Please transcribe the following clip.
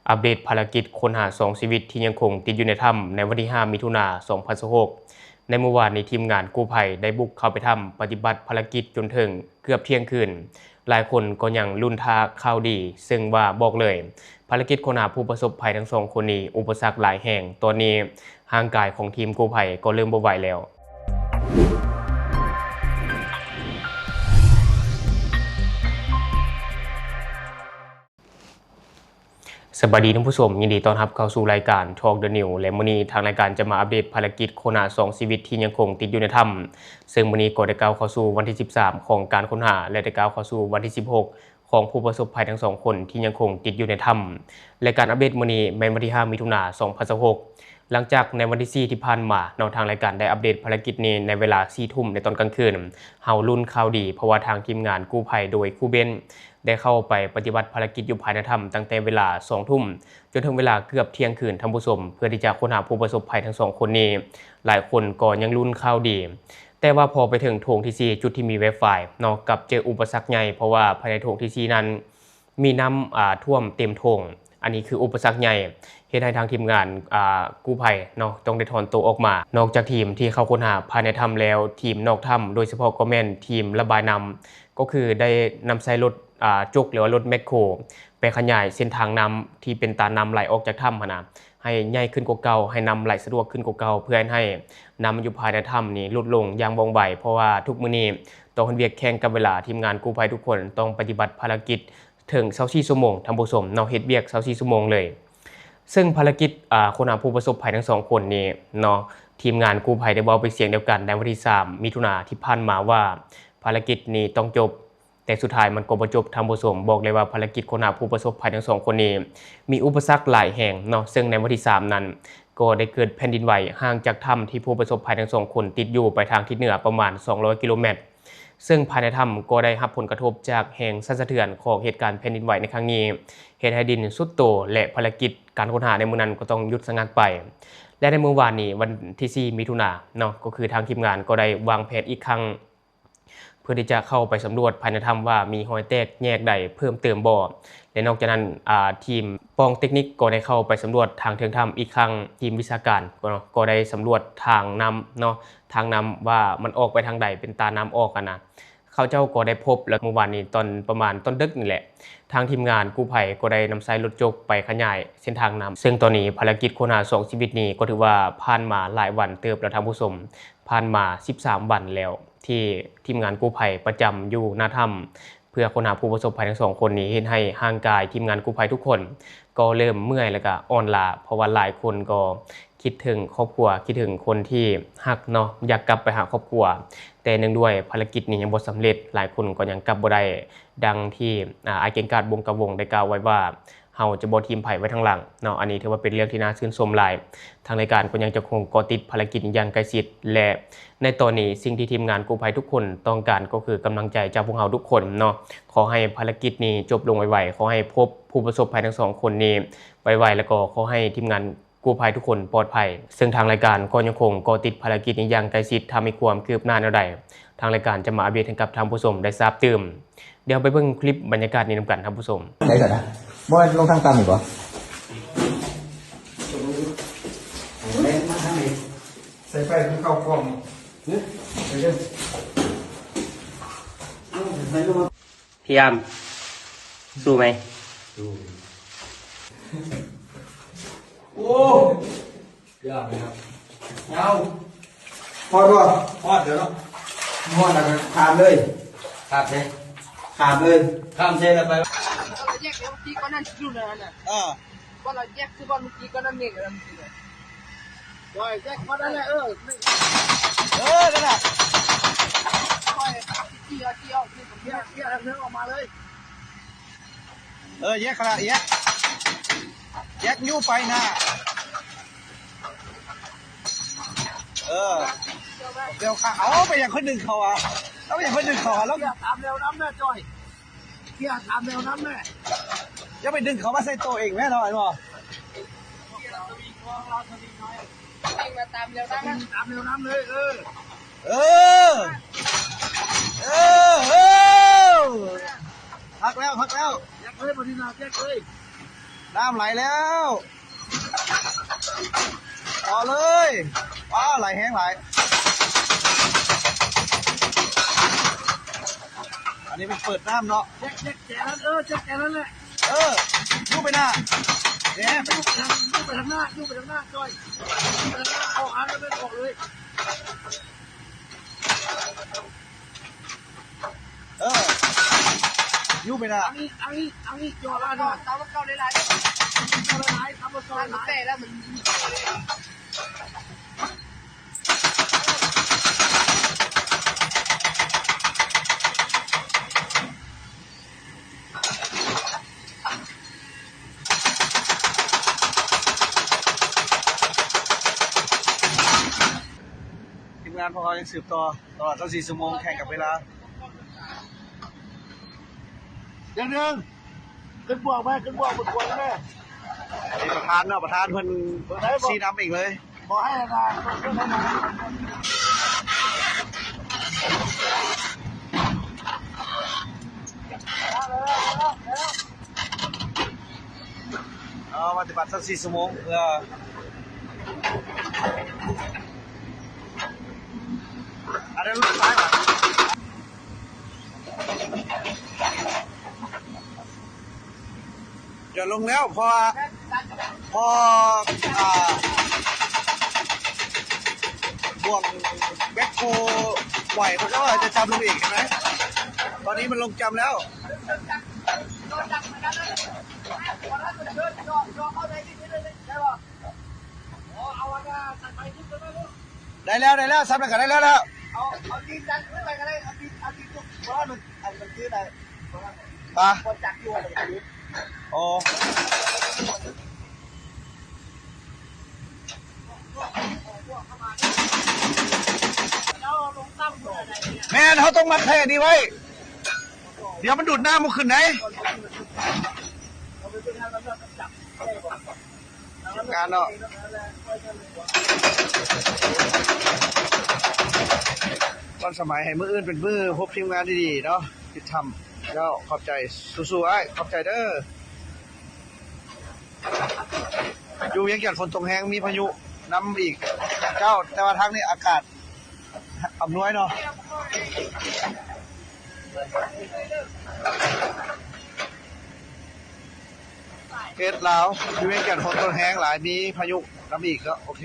ອັບເດດພາລະກິດຄົ້ນຫາສອງຊີວິດທີ່ຍັງຄົງຕິດຢູ່ໃນຖ້ຳໃນວັນທີຫ້າ ມິຖຸນາ ສອງພັນຊາວຫົກ. ໃນມື້ວານນີ້ ທີມງານກູ້ໄພໄດ້ບຸກເຂົ້າໄປຖ້ຳ ປະຕິບັດພາລະກິດຈົນເຖິງເກືອບທ່ຽງຄືນ. ຫຼາຍຄົນກໍຍັງລຸ້ນຖ້າຂ່າວດີ, ເຊິ່ງວ່າບອກເລີຍ, ພາລະກິດຄົ້ນຫາຜູ້ປະສົບໄພທັງສອງຄົນນີ້ ອຸປະສັກຫຼາຍແຮງ. ຕອນນີ້ຮ່າງກາຍຂອງທີມກູ້ໄພກໍເລີ່ມບໍ່ໄຫວແລ້ວ. ສະບາຍດີທ່ານຜູ້ຊົມ, ຍິນດີຕ້ອນຮັບເຂົ້າສູ່ລາຍການ Talk the News ແລະ ມື້ນີ້ທາງລາຍການຈະມາອັບເດດພາລະກິດຄົ້ນຫາສອງຊີວິດທີ່ຍັງຄົງຕິດຢູ່ໃນຖ້ຳ, ເຊິ່ງມື້ນີ້ກໍໄດ້ກ້າວເຂົ້າສູ່ວັນທີສິບສາມຂອງການຄົ້ນຫາ ແລະ ໄດ້ກ້າວເຂົ້າສູ່ວັນທີສິບຫົກຂອງຜູ້ປະສົບໄພທັງສອງຄົນທີ່ຍັງຄົງຕິດຢູ່ໃນຖ້ຳ. ແລະ ການອັບເດດມື້ນີ້ແມ່ນວັນທີຫ້າ ມິຖຸນາ ສອງພັນຊາວຫົກ. ຫຼັງຈາກໃນວັນທີສີ່ທີ່ຜ່ານມາເນາະ, ທາງລາຍການໄດ້ອັບເດດພາລະກິດນີ້ໃນເວລາສີ່ທຸ່ມໃນຕອນກາງຄືນ. ເຮົາລຸ້ນຂ່າວດີ ເພາະວ່າທາງທີມງານກູ້ໄພໂດຍຄູເບັນ ໄດ້ເຂົ້າໄປປະຕິບັດພາລະກິດຢູ່ພາຍໃນຖ້ຳຕັ້ງແຕ່ເວລາສອງທຸ່ມຈົນເຖິງເວລາເກືອບທ່ຽງຄືນ, ທ່ານຜູ້ຊົມ, ເພື່ອທີ່ຈະຄົ້ນຫາຜູ້ປະສົບໄພທັງສອງຄົນນີ້. ຫຼາຍຄົນກໍຍັງລຸ້ນຂ່າວດີ, ແຕ່ວ່າພໍໄປເຖິງໂຖງທີສີ່ ຈຸດທີ່ມີ Wi-Fi ເນາະ, ກັບເຈີອຸປະສັກໃຫຍ່, ເພາະວ່າພາຍໃນໂຖງທີສີ່ນັ້ນມີນ້ຳ ອ່າ ຖ້ວມເຕັມໂຖງ. ອັນນີ້ຄືອຸປະສັກໃຫຍ່ ເຮັດໃຫ້ທາງທີມງານ ອ່າ ກູ້ໄພເນາະ ຕ້ອງໄດ້ຖອນໂຕອອກມາ. ນອກຈາກທີມທີ່ເຂົ້າຄົ້ນຫາພາຍໃນຖ້ຳແລ້ວ, ທີມນອກຖ້ຳ ໂດຍສະເພາະກໍແມ່ນທີມລະບາຍນ້ຳ ກໍຄືໄດ້ນຳໃຊ້ລົດ ອ່າ ຈົກ ຫຼືວ່າລົດແມັກໂຄ ໄປຂະຫຍາຍເສັ້ນທາງນ້ຳທີ່ເປັນຕານ້ຳໄຫຼອອກຈາກຖ້ຳຫັ້ນນະ ໃຫ້ໃຫຍ່ຂຶ້ນກວ່າເກົ່າ, ໃຫ້ນ້ຳໄຫຼສະດວກຂຶ້ນກວ່າເກົ່າ, ເພື່ອເຮັດໃຫ້ນ້ຳຢູ່ພາຍໃນຖ້ຳນີ້ຫຼຸດລົງຢ່າງວ່ອງໄວ, ເພາະວ່າທຸກມື້ນີ້ຕ້ອງເຮັດວຽກແຂ່ງກັບເວລາ. ທີມງານກູ້ໄພທຸກຄົນຕ້ອງປະຕິບັດພາລະກິດເຖິງຊາວສີ່ຊົ່ວໂມງ, ທ່ານຜູ້ຊົມເນາະ, ເຮັດວຽກຊາວສີ່ຊົ່ວໂມງເລີຍ. ເຊິ່ງພາລະກິດ ອ່າ ຄົ້ນຫາຜູ້ປະສົບໄພທັງສອງຄົນນີ້ເນາະ, ທີມງານກູ້ໄພໄດ້ເວົ້າເປັນສຽງດຽວກັນໃນວັນທີສາມ ມິຖຸນາທີ່ຜ່ານມາວ່າ ພາລະກິດນີ້ຕ້ອງຈົບ, ແຕ່ສຸດທ້າຍມັນກໍບໍ່ຈົບ, ທ່ານຜູ້ຊົມ. ບອກເລີຍວ່າພາລະກິດຄົ້ນຫາຜູ້ປະສົບໄພທັງສອງຄົນນີ້ມີອຸປະສັກຫຼາຍແຮງເນາະ, ເຊິ່ງໃນວັນທີສາມນັ້ນກໍໄດ້ເກີດແຜ່ນດິນໄຫວຫ່າງຈາກຖ້ຳທີ່ຜູ້ປະສົບໄພທັງສອງຄົນຕິດຢູ່ໄປທາງທິດເໜືອປະມານສອງຮ້ອຍກິໂລແມັດ, ເຊິ່ງພາຍໃນຖ້ຳກໍໄດ້ຮັບຜົນກະທົບຈາກແຮງສັ່ນສະເທືອນຂອງເຫດການແຜ່ນດິນໄຫວໃນຄັ້ງນີ້, ເຮັດໃຫ້ດິນຊຸດໂຕ ແລະ ພາລະກິດການຄົ້ນຫາໃນມື້ນັ້ນກໍຕ້ອງຢຸດຊະງັກໄປ. ແລະ ໃນມື້ວານນີ້ ວັນທີສີ່ ມິຖຸນາເນາະ, ກໍຄືທາງທີມງານກໍໄດ້ວາງແຜນອີກຄັ້ງ ເພື່ອທີ່ຈະເຂົ້າໄປສຳຫຼວດພາຍໃນຖ້ຳວ່າມີຮອຍແຕກແຍກໃດເພີ່ມເຕີມບໍ່ ແລະ ນອກຈາກນັ້ນ ອາ ທີມປ່ອງເຕັກນິກກໍໄດ້ເຂົ້າໄປສຳຫຼວດທາງເທິງຖ້ຳອີກຄັ້ງ. ທີມວິຊາການກໍ ກໍໄດ້ສຳຫຼວດທາງນ້ຳເນາະ, ທາງນ້ຳວ່າມັນອອກໄປທາງໃດ ເປັນຕານ້ຳອອກຫັ້ນນະ. ເຂົາເຈົ້າກໍໄດ້ພົບ ແລະ ມື້ວານນີ້ຕອນປະມານຕອນດຶກນີ້ແຫຼະ, ທາງທີມງານກູ້ໄພກໍໄດ້ນຳໃຊ້ລົດຈົກໄປຂະຫຍາຍເສັ້ນທາງນ້ຳ, ເຊິ່ງຕອນນີ້ພາລະກິດຄົ້ນຫາສອງຊີວິດນີ້ກໍຖືວ່າຜ່ານມາຫຼາຍວັນເຕີບແລ້ວທ່ານຜູ້ຊົມ, ຜ່ານມາສິບສາມວັນແລ້ວ ທີ່ທີມງານກູ້ໄພປະຈຳຢູ່ໜ້າຖ້ຳ ເພື່ອຄົ້ນຫາຜູ້ປະສົບໄພທັງສອງຄົນນີ້ ເຮັດໃຫ້ຮ່າງກາຍທີມງານກູ້ໄພທຸກຄົນກໍເລີ່ມເມື່ອຍ ແລະ ກະອ່ອນລ້າ, ເພາະວ່າຫຼາຍຄົນກໍຄິດເຖິງຄອບຄົວ, ຄິດເຖິງຄົນທີ່ຮັກເນາະ, ຢາກກັບໄປຫາຄອບຄົວ, ແຕ່ເນື່ອງດ້ວຍພາລະກິດນີ້ຍັງບໍ່ສຳເລັດ, ຫຼາຍຄົນກໍຍັງກັບບໍ່ໄດ້. ດັ່ງທີ່ ອາ ອ້າຍເກັ່ງກາດ ວົງກະວົງ ໄດ້ກ່າວໄວ້ວ່າ ເຮົາຈະບໍ່ຖິ້ມໃຜໄວ້ທາງຫຼັງເນາະ. ອັນນີ້ຖືວ່າເປັນເລື່ອງທີ່ໜ້າຊື່ນຊົມຫຼາຍ. ທາງລາຍການກໍຍັງຈະຄົງເກາະຕິດພາລະກິດຢ່າງໃກ້ຊິດ ແລະ ໃນຕອນນີ້ສິ່ງທີ່ທີມງານກູ້ໄພທຸກຄົນຕ້ອງການກໍຄືກຳລັງໃຈຈາກພວກເຮົາທຸກຄົນເນາະ. ຂໍໃຫ້ພາລະກິດນີ້ຈົບລົງໄວໆ, ຂໍໃຫ້ພົບຜູ້ປະສົບໄພທັງສອງຄົນນີ້ໄວໆ ແລ້ວກໍຂໍໃຫ້ທີມງານກູ້ໄພທຸກຄົນປອດໄພ. ເຊິ່ງທາງລາຍການກໍຍັງຄົງເກາະຕິດພາລະກິດນີ້ຢ່າງໃກ້ຊິດ, ຖ້າມີຄວາມຄືບໜ້າແນວໃດ ທາງລາຍການຈະມາອັບເດດໃຫ້ກັບທ່ານຜູ້ຊົມໄດ້ຊາບຕື່ມ. ດຽວໄປເບິ່ງຄລິບບັນຍາກາດນີ້ນຳກັນທ່ານຜູ້ຊົມ. ໄດ້ແລ້ວນະ. ບໍ່ແມ່ນລົງທາງຕ່ຳອີກບໍ່? ໃສ່ໄຟມັນເຂົ້າກ້ອງ. ຮະ? ໄປເດີ. ພະຍາຍາມ ສູ້ໄໝ? ສູ້. ໂອ້ ຍາກເລີຍເນາະ. ເອົາ ຮອດບໍ່? ຮອດແລ້ວເນາະ. ຮອດແລ້ວກໍຂ້າມເລີຍ. ຂ້າມເລີຍ. ຂ້າມເລີຍ. ຂ້າມເລີຍແລ້ວໄປ. ເອີ ແຍກເມື່ອກີ້ກ່ອນນັ້ນ ຢູ່ນັ້ນນະ. ເອີ ບໍ່ລະແຍກຄືບ່ອນເມື່ອກີ້ກ່ອນນັ້ນເອງ. ເອີ ແຍກບ່ອນນັ້ນແຫຼະ. ເອີ ເອີ ນັ້ນລະ. ຄ່ອຍເອົາຈີ່ອອກ ຈີ່ອອກ ເຄື່ອງອອກມາເລີຍ. ເອີ ແຍກຫັ້ນລະ ແຍກ ແຍກຢູ່ໄປນະ. ເອີ ດຽວຂ້າ ເອົາ ໄປຫຍັງຄ່ອຍດຶງເຂົາອະ? ເອົາ ໄປຫຍັງຄ່ອຍດຶງເຂົາອະ? ລະຕາມແນວນ້ຳແນ່ຈ້ອຍ, ເກຍຕາມແນວນ້ຳແນ່. ຢ່າໄປດຶງເຂົາມາໃສ່ໂຕເອງແມ່ເນາະ ແມ່ນບໍ່? ເກຍສະວິງຂອງລາວສະວິງໜ້ອຍ. ຕາມແນວນ້ຳ ຕາມແນວນ້ຳເລີຍ. ເອີ ເອີ ເອີ ເອີ ເອີ ພັກແລ້ວ ພັກແລ້ວ. ແຈກເລີຍ ບັດນີ້ນະ ແຈກເລີຍ. ນ້ຳໄຫຼແລ້ວ ຕໍ່ເລີຍ. ວ້າ ໄຫຼແຮງຫຼາຍ. ອັນນີ້ມັນເປີດນ້ຳເນາະ. ເຈັກ ເຈັກແຈນັ້ນ ເອີ ເຈັກແຈນັ້ນແຫຼະ. ເອີ ຢູ່ໄປໜ້າ ແໜ ຢູ່ໄປທາງ ຢູ່ໄປທາງໜ້າ ຢູ່ໄປທາງໜ້າ ຈອຍ ຢູ່ໄປທາງໜ້າ ອອກອັນນັ້ນ ອອກເລີຍ. ເອີ ຢູ່ໄປນະ ອັງອີກ ອັງອີກ ອັງອີກ ຈອດລະ ຕາມເຂົາຫຼາຍໆ ຕາມເຂົາຫຼາຍໆ ແຕ່ລະມັນ ທີມງານພວກເຮົາຍັງສືບຕໍ່ຕະຫຼອດຊາວສີ່ຊົ່ວໂມງ ແຂ່ງກັບເວລາ. ເດືອນໜຶ່ງ ຂຶ້ນບວກໄປ ຂຶ້ນບວກ ບວກ ບວກແມ່. ນີ້ປະທານເນາະ ປະທານເພິ່ນຊີ້ນຳເອງເລີຍ. ບໍ່ໃຫ້ນະ ເອົາ ປະຕິບັດຊາວສີ່ຊົ່ວໂມງ ເພື່ອ ອັນນັ້ນລູກຊາຍຫວາ? ຢ່າລົງແລ້ວ ເພາະວ່າ ເພາະ ອ່າ ບ່ວງແບັກໂຮໄຫວ ເຂົາເຈົ້າອາດຈະຈຳລົງອີກ ເຫັນໄໝ? ຕອນນີ້ມັນລົງຈຳແລ້ວ. ໄດ້ແລ້ວ ໄດ້ແລ້ວ ສ່ຳນັ້ນກະໄດ້ແລ້ວ ແລ້ວ ເອົາ ເອົາຕີນດັນຂຶ້ນໄປກະໄດ້ ເອົາຕີນ ເອົາຕີນຈຸກ ບໍ່ໃຫ້ມັນ ອັນມັນຄືໄດ້ ປະ ບໍ່ຈັກຢູ່ວ່າມັນຄື ອໍ ແມ່ນ ເຮົາຕ້ອງມັດແພນີ້ໄວ້ ດຽວມັນດູດນ້ຳບໍ່ຂຶ້ນໃດ. ທີມງານເນາະ ກ່ອນສະໄໝ ໃຫ້ມື້ອື່ນເປັນມື້ພົບທີມງານດີໆເນາະ ຕິດຖ້ຳ. ແລ້ວຂອບໃຈ ສູ້ໆອ້າຍ ຂອບໃຈເດີ. ຢູ່ວຽງຈັນຝົນຕົກແຮງ ມີພາຍຸນຳອີກເຈົ້າ ແຕ່ວ່າທາງນີ້ອາກາດອຳນວຍເນາະ. ເຂດລາວ ຢູ່ວຽງຈັນຝົນຕົກແຮງຫຼາຍ ມີພາຍຸນຳອີກເນາະ. ໂອເຄ.